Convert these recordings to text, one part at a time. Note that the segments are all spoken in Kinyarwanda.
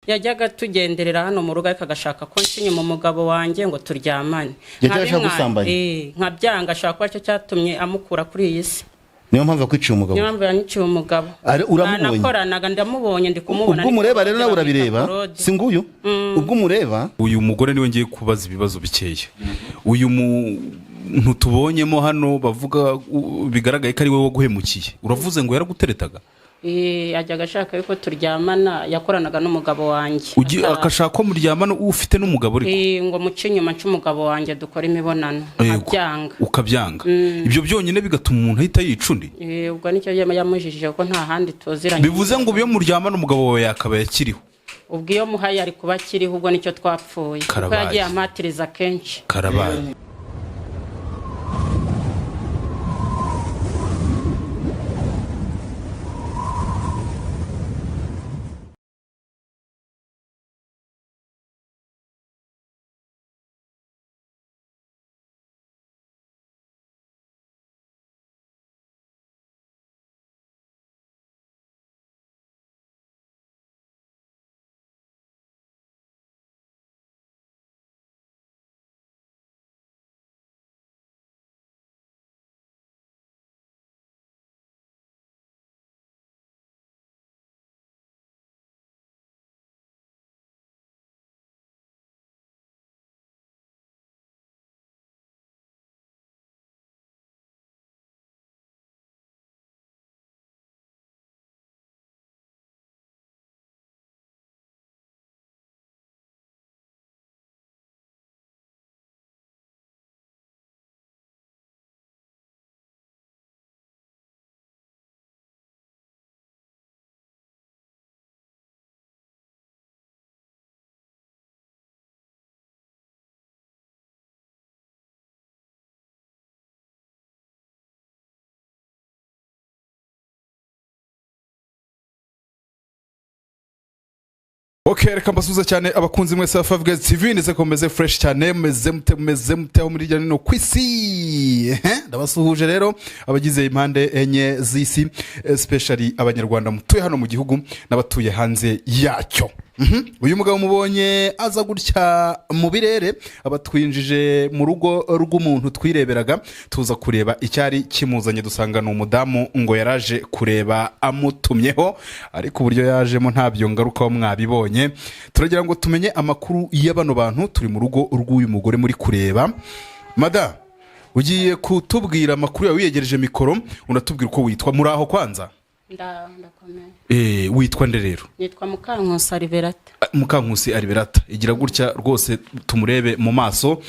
Yajyaga tugenderera hano mu rugo, ariko agashaka ko nca inyuma umugabo wanjye ngo turyamane. Yajyaga ashaka gusambanya? Nkabyanga, ashaka kuba aricyo cyatumye amukura kuri iyi si. Niyo mpamvu yakwiciye umugabo? Niyo mpamvu yanyiciye umugabo. Uramubonye? Twanakoranaga, ndamubonye, ndi kumubona. Ubwo umureba rero, nawe Bamwita urabireba. Claude. Si nguyu ubwo umureba? Uyu mugore niwe ngiye kubaza ibibazo bikeya. Uyu muntu tubonyemo hano bavuga bigaragaye ko ari we waguhemukiye, uravuze ngo yaraguteretaga? Yajyaga ashaka yuko turyamana, yakoranaga n'umugabo wanjye. Agashaka ko muryamana ufite n'umugabo, ariko? Ngo muce inyuma, nce umugabo wanjye, dukore imibonano. Nkabyanga. Ukabyanga. Ibyo byonyine bigatuma umuntu ahita yica undi? Ubwo nicyo yamujijije, kuko nta handi tuziranye. Bivuze ngo iyo muryamana umugabo wawe yakabaye akiriho? Ubwo iyo muhaye ari kuba akiriho, ubwo nicyo twapfuye, kuko Karabaye. yagiye ampatiriza kenshi. Karabaye. Ok, reka mbasuhuze cyane abakunzi mwese ba Five Guys TV, ndetse ko mumeze fresh cyane. Mumeze mute? Mumeze mute aho muri hirya no hino ku isi? Ndabasuhuje rero abagize impande enye z'isi, especially Abanyarwanda mutuye hano mu gihugu n'abatuye hanze yacyo. Uyu mugabo mubonye aza gutya mu birere, abatwinjije mu rugo rw'umuntu twireberaga, tuza kureba icyari kimuzanye, dusanga ni umudamu ngo yaraje kureba amutumyeho, ariko uburyo yajemo ntabyo ngarukaho, mwabibonye. Turagira ngo tumenye amakuru ya bano bantu. Turi mu rugo rw'uyu mugore muri kureba. Mada, ugiye kutubwira amakuru yawe wiyegereje mikoro, unatubwira uko witwa. Muri aho kwanza? Ndakomeye. Witwa nde rero? Nitwa Mukankusi Ariberata. Mukankusi Ariberata, igira gutya rwose tumurebe mu maso.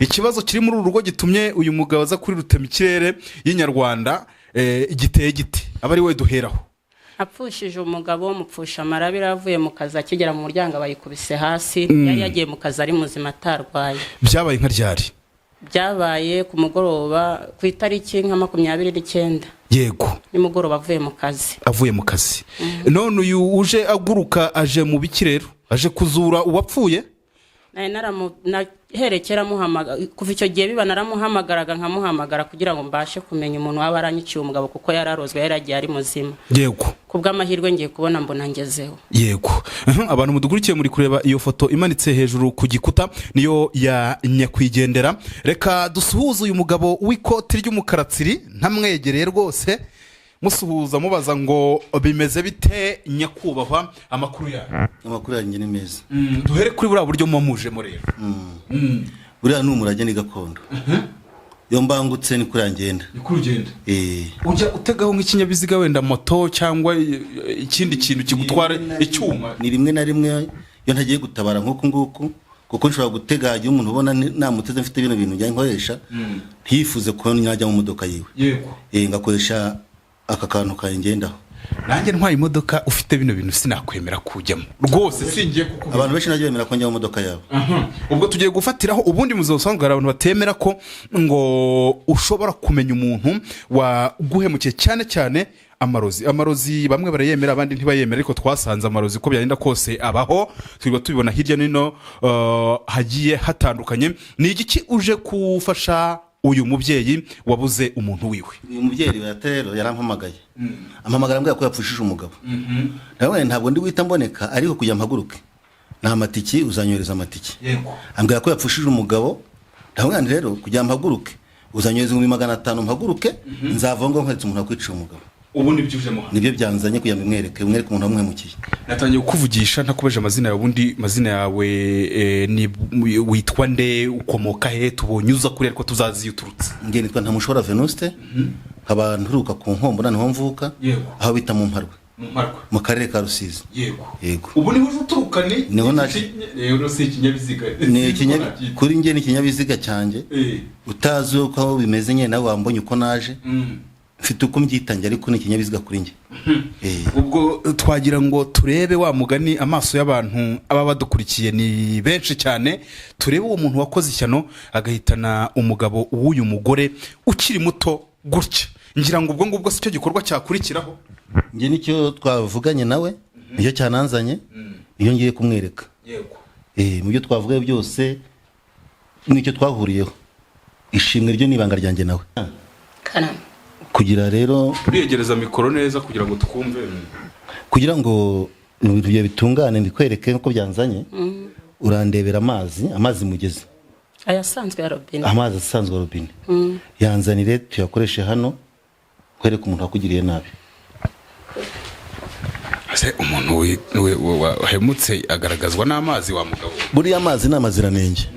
Ikibazo kiri muri uru rugo gitumye uyu mugabo aza kuri rutemikirere y'inyarwanda, giteye gite? Aba ari we duheraho. Apfushije umugabo, mupfusha amarabira, avuye mu kazi, akigera mu muryango abayikubise hasi. Yari yagiye mu kazi ari muzima, atarwaye. Byabaye nka ryari? Byabaye ku mugoroba, ku itariki nka 29. Nimugoroba, avuye mu kazi. Avuye mu kazi. None uyu uje aguruka aje mu biki rero? Aje kuzura uwapfuye? Nari naherekera muhamagara kuva icyo gihe biba, naramuhamagaraga, nkamuhamagara kugira ngo mbashe kumenya umuntu waba aranyiciye umugabo, kuko yararozwe, yari yagiye ari muzima. Ku bw'amahirwe ngiye kubona mbona ngezeho. Yego. Abantu mudukurikiye, muri kureba iyo foto imanitse hejuru ku gikuta, niyo ya nyakwigendera. Reka dusuhuze uyu mugabo w'ikoti ry'umukaratsiri, ntamwegereye rwose, musuhuza mubaza ngo bimeze bite nyakubahwa, amakuru yawe? Amakuru yanjye ni meza. Duhere kuri buriya buryo muba mujemo rero. Buriya ni umurage, ni gakondo. Iyo mbangutse ni kuriya ngenda. Ni kuri ugenda? Eh. Ujya utegaho nk'ikinyabiziga, wenda moto cyangwa ikindi kintu kigutwara, icyuma? Ni rimwe na rimwe, iyo ntagiye gutabara nk'uku nguku, kuko nshobora gutega igihe umuntu ubona namuteze mfite bino bintu njya nkoresha, ntiyifuze ko najya mu modoka yiwe. Ngakoresha aka kantu kangendaho. Nanjye ntwaye imodoka ufite bino bintu sinakwemera kujyamo rwose, singiye kukubwira. Abantu benshi najya bemera ko njya mu modoka yabo. Ubwo tugiye gufatiraho. Ubundi mu buzima busanzwe hari abantu batemera ko ngo ushobora kumenya umuntu waguhemukiye, cyane cyane amarozi. Amarozi bamwe barayemera, abandi ntibayemera, ariko twasanze amarozi uko byagenda kose abaho, twirirwa tubibona hirya no hino hagiye hatandukanye. Ni igiki uje gufasha? Uyu mubyeyi wabuze umuntu wiwe. Uyu mubyeyi Liberata rero yarampamagaye, ampamagara ambwira ko yapfushije umugabo. Ndabona ntabwo ndi guhita mboneka, ariko kugira mpaguruke ni amatiki, uzanyohereza amatiki. Ambwira ko yapfushije umugabo. Ndabona rero kugira mpaguruke uzanyohereza 500,000, mpaguruke nzava ngo nkweretse umuntu wakwiciye umugabo. Ubu nibyo ujemo hano? Nibyo byanzanye kugira ngo mwereke, mwereke umuntu wamuhemukiye. Natangiye kukuvugisha ntakubaje amazina yawe. Ubundi amazina yawe ni witwa nde? Ukomoka he? Tubonye uza kuri, ariko tuzazi iyo uturutse. Nge nitwa Ntamushobora Venuste, nkaba nturuka ku Nkombo, niho mvuka, aho bita mu Mparwe, Mu Mparwe. mu karere ka Rusizi. Yego. Ubu niho uturuka ni Niho naje. Rero si ikinyabiziga? Ni kuri njye ni ikinyabiziga cyanjye. Utazi uko aho bimeze nyine, nawe wambonye uko naje, mfite uko mbyitangira, ariko ni ikinyabiziga kuri njye. Ubwo twagira ngo turebe wa mugani, amaso y'abantu aba badukurikiye ni benshi cyane, turebe uwo muntu wakoze ishyano agahitana umugabo w'uyu mugore ukiri muto gutya. Ngira ngo ubwo ngubwo si cyo gikorwa cyakurikiraho? Njye nicyo twavuganye nawe, nicyo cyananzanye, niyo ngiye kumwereka. Mu byo twavuga byose nicyo twahuriyeho. Ishimwe ryo ni ibanga ryanjye nawe. Karame. Kugira rero Uriyegereza mikoro neza kugira ngo twumve. Kugira ngo ibintu byawe bitungane, mbikwereke nkuko byanzanye, urandebera amazi, amazi mugezi. Aya asanzwe ya robine. Amazi asanzwe ya robine yanzanire, tuyakoreshe hano kwereka umuntu wakugiriye nabi. Ese umuntu wahemutse agaragazwa n'amazi, wa mugabo? Buriya amazi ni amaziranenge.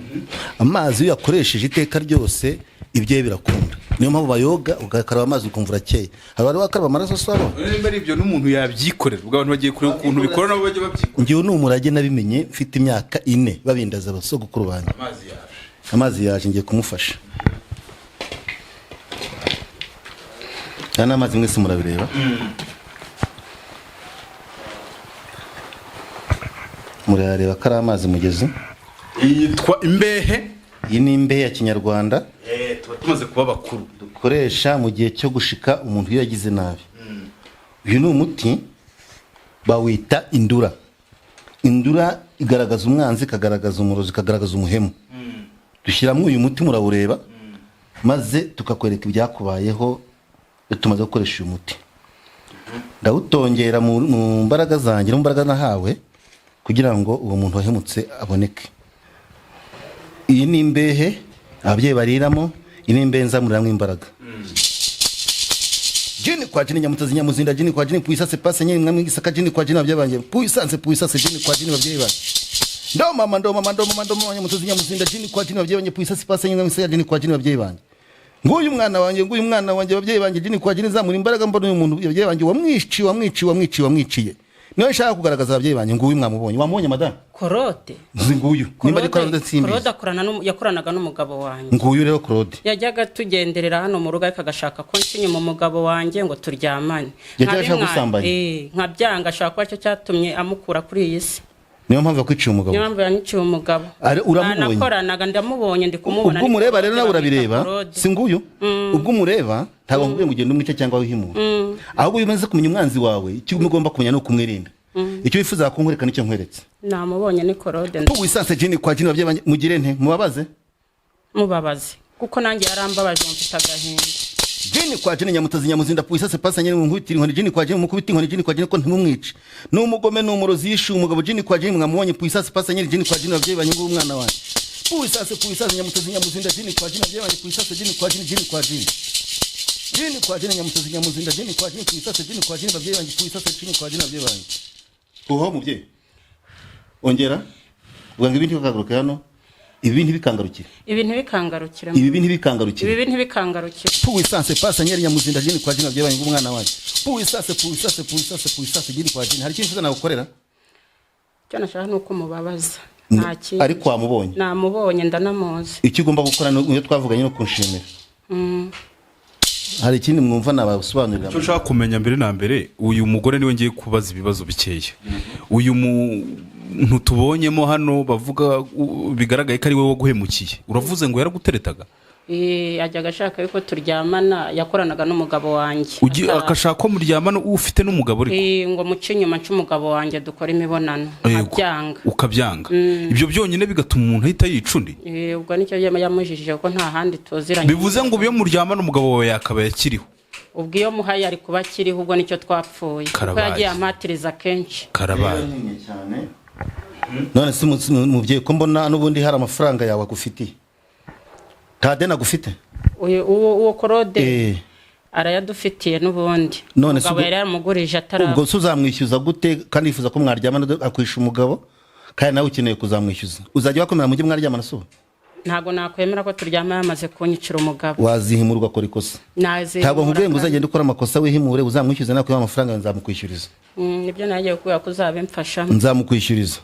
Amazi iyo uyakoresheje iteka ryose, ibye birakunda. Niyo mpamvu bayoga, ugakaraba amazi ukumva urakeye. Hari wari wakaraba amaraso saba? Nimba ari ibyo, n'umuntu yabyikorera. Ubwo abantu bagiye kureba ukuntu bikora, nabo bajya babyikorera. Ngewe ni umurage nabimenye mfite imyaka 4, babindaza abasogokuru banjye. Amazi yaje. Amazi yaje, ngiye kumufasha. Aya ni amazi, mwese murabireba. Murayareba ko ari amazi mugezi. Yitwa imbehe. Iyi ni imbehe ya kinyarwanda. Tuba tumaze kuba bakuru. Dukoresha mu gihe cyo gushika umuntu iyo yagize nabi. Uyu ni umuti bawita indura. Indura igaragaza umwanzi, ikagaragaza umurozi, ikagaragaza umuhemu. Dushyiramo uyu muti, murawureba, maze tukakwereka ibyakubayeho iyo tumaze gukoresha uyu muti. Ndawutongera mu mbaraga zanjye no mu mbaraga nahawe, kugira ngo uwo muntu wahemutse aboneke. Iyi ni imbehe ababyeyi bariramo, iyi ni imbehe nzamuriramo imbaraga. Jini kwa jini nyamutazi nyamuzinda, jini kwa jini puisase pase nyine mwamwe gisaka, jini kwa jini ababyeyi banjye puisase puisase, jini kwa jini ababyeyi banjye. Ndo mama, ndo mama, ndo mama, ndo mama nyamutazi nyamuzinda, jini kwa jini ababyeyi banjye puisase pase nyine mwamwe gisaka, jini kwa jini ababyeyi banjye. Nguyu mwana wanjye, nguyu mwana wanjye, ababyeyi banjye, jini kwa jini zamura imbaraga, mbona uyu muntu ababyeyi banjye wamwiciye, wamwiciye, wamwiciye, wamwiciye. Niyo nshaka kugaragaza ababyeyi banjye, nguyu mwamubonye. Wamubonye madame? Claude. Nzi nguyu. Nimba ari Claude simbizi. Claude yakoranaga n'umugabo wanjye. Nguyu rero Claude. Yajyaga tugenderera hano mu rugo, ariko agashaka ko nsinya umugabo wanjye ngo turyamane. Yajyaga ashaka gusambanya? Nkabyanga, ashaka ko aricyo cyatumye amukura kuri iyi si. Niyo mpamvu yakwiciye umugabo. Niyo mpamvu yanyiciye umugabo. Ari, uramubonye? Nakoranaga, ndamubonye, ndi kumubona. Ubwo umureba rero nawe urabireba, Claude. si nguyu? Ubwo umureba ntabwo nkubwiye ngo ugende umwice cyangwa wihimure. Ahubwo iyo umaze kumenya umwanzi wawe, icyo ugomba kumenya ni ukumwirinda. Icyo wifuza kunkwereka nicyo nkweretse. Namubonye ni Claude. Ko wisanse jini kwa jini ababyeyi banjye, mugire nte? Mubabaze? Mubabaze. Kuko nanjye yarambabaje, mfite agahinda. Jini kwa jini nyamutazi nyamuzinda puisase pasa nyene munkubitira inkoni, jini kwa jini mukubita inkoni, jini kwa jini ko ntimumwice. Ni umugome, ni umurozi, yishe umugabo, jini kwa jini mwamubonye puisase pasa nyene, jini kwa jini ababyeyi banjye, nguyu umwana wanjye. Puisase puisase nyamutazi nyamuzinda, jini kwa jini ababyeyi banjye puisase, jini kwa jini, jini kwa jini. Jini kwa jini nyamutazi nyamuzinda, jini kwa jini puisase, jini kwa jini ababyeyi banjye puisase, jini kwa jini ababyeyi banjye. Uho mubyeyi. Ongera. Uvuga ngo ibindi bikaguruka hano. Ibi ntibikangarukire. Ibi ntibikangarukire. Ibi ntibikangarukire. Ibi ntibikangarukire. Puissance pasa nyeri nyamuzinda, jini kwa jini ababyeyi banjye, umwana wanjye. Puissance puissance puissance puissance, jini kwa jini. Hari ikintu ufuza nagukorera? Icyo nashaka nuko mubabaza. Nta kindi. Ariko wamubonye? Namubonye, ndanamuzi. Icyo ugomba gukora ni iyo twavuganye no kunshimira. Hari ikindi mwumva nabasobanurira? Icyo nshaka kumenya mbere na mbere, uyu mugore niwe ngiye kubaza ibibazo bikeya. Uyu muntu tubonyemo hano bavuga, bigaragaye ko ari we waguhemukiye. Uravuze ngo yaraguteretaga? Ajyaga ashaka yuko turyamana, yakoranaga n'umugabo wanjye. Agashaka ko muryamana ufite n'umugabo ariko? Ngo muce inyuma nce umugabo wanjye dukore imibonano. Nkabyanga. Ukabyanga. Ibyo byonyine bigatuma umuntu ahita yica undi? Ubwo nicyo yamujijije, kuko nta handi tuziranye. Bivuze ngo iyo muryamana umugabo wawe yakabaye akiriho? Ubwo iyo muhaye ari kuba akiriho, ubwo nicyo twapfuye, kuko Karabaye. yagiye ampatiriza kenshi. Karabaye. None se umubyeyi, ko mbona n'ubundi hari amafaranga yawe agufitiye, nta deni agufite? Uwo Claude? Eh. Arayadufitiye n'ubundi. None se Umugabo yari yaramugurije atara. Ubwo se uzamwishyuza gute kandi yifuza ko mwaryamana, akwisha umugabo, kandi nawe ukeneye kuzamwishyuza? Uzajya bakomera mujye mwaryamana se ubu? Ntabwo nakwemera ko turyama yamaze kunyicira umugabo. Wazihimura ugakora ikosa. Nazihimura. Ntabwo nkubwiye ngo uzagende ukora amakosa wihimure. Uzamwishyuze, nakuha amafaranga nzamukwishyuriza. Nibyo nagiye kubwira ko uzabimfashamo. Nzamukwishyuriza.